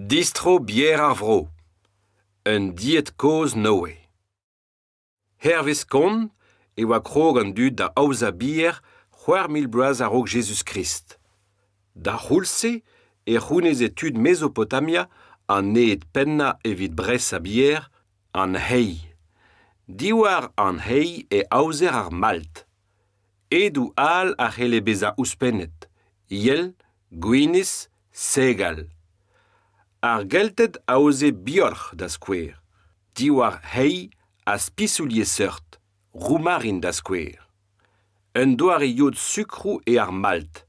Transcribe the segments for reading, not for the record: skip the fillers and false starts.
Distro bier ar vro. Un died kozh Noe. Hervez kont e oa krog an dud da aozañ bier 6000 bloaz a-raok Jezuz-Krist. D'ar c'houlz-se e c'houneze tud Mezopotamia an ed pennañ evit bresañ bier, an hei. Diwar an hei e aozer ar malt. Edoù all a c'helle bezañ ouzhpennet, yell, gwinizh, segal. Ar Gelted a aoze biolc'h da skouer, diwar hei ha spisoù liesseurt, roumarin da skouer. Un doare yod sukroù eo ar malt,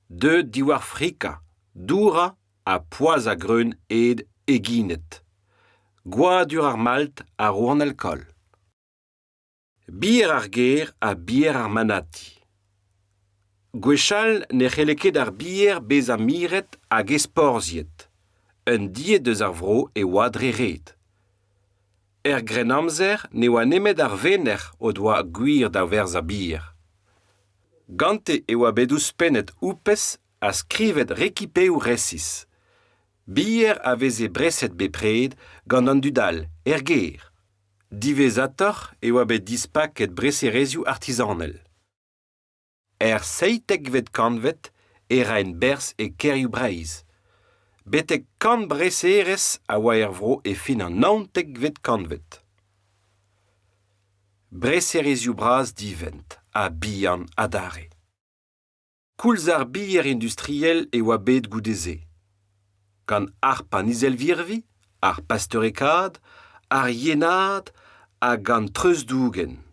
deuet diwar frikañ, dourañ ha poazhañ greun ed eginet. Gwadur ar malt a ro an alkool. Bier ar gêr ha bier ar manati. Gwechall ne c'helle ket ar bier bezañ miret hag ezporzhiet. Un died eus ar vro e oa dre ret. Er Grennamzer ne oa nemet ar venec'h o doa gwir da werzhañ bier. Gante e oa bet ouzhpennet houpez ha skrivet rekipeoù resis. Bier a veze breset bepred gant an dud all er gêr. Diwezhatoc'h e oa bet dispaket breserezhioù artizanel. Er seitekvet kantved e raent berzh e kêrioù Breizh. Betek kant breserezh a oa er vro e fin an naontekvet kantved. Breserezhioù bras divent ha bihan adarre. Koulz ar bier industriel e oa bet goude-se. Gant harp an izelvirvi, ar pasteurekaat, ar yenaat hag an treuzdougen.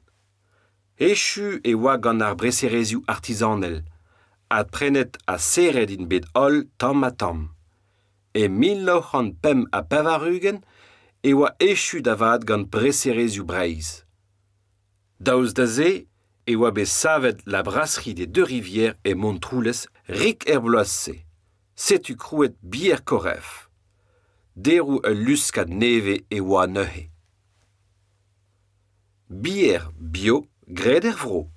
Echu e oa gant ar breserezhioù artizanel, adprenet ha serret int bet holl tamm-ha-tamm. E 1985 e oa echu da vat gant breserezhioù Breizh. Daoust da se e oa bet savet La Brasserie des Deux Rivières e Montroulez rik er bloaz-se. Setu krouet Bier Coreff. Deroù ul luskad nevez e oa neuze. Bier bio graet er vro.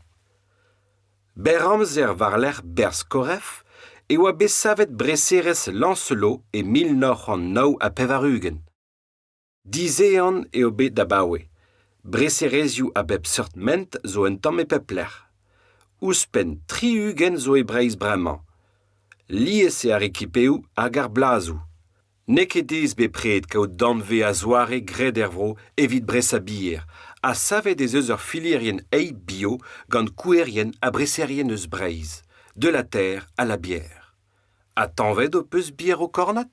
Berr-amzer war-lerc'h berzh Coreff e oa bet savet breserezh Lancelot e 1989. Dizehan eo bet abaoe. Breserezhioù a bep seurt ment zo un tamm e pep lec'h. Ouzhpenn 60 zo e Breizh bremañ. Lies eo ar rekipeoù hag ar blazoù. N'eo ket aes bepred kaout danvez a-zoare graet er vro evit bresañ bier ha savet ez eus ur filierien eil bio gant kouerien ha breserien eus Breizh, de la terre à la bière. Ha tañvet ho peus bier ho kornad?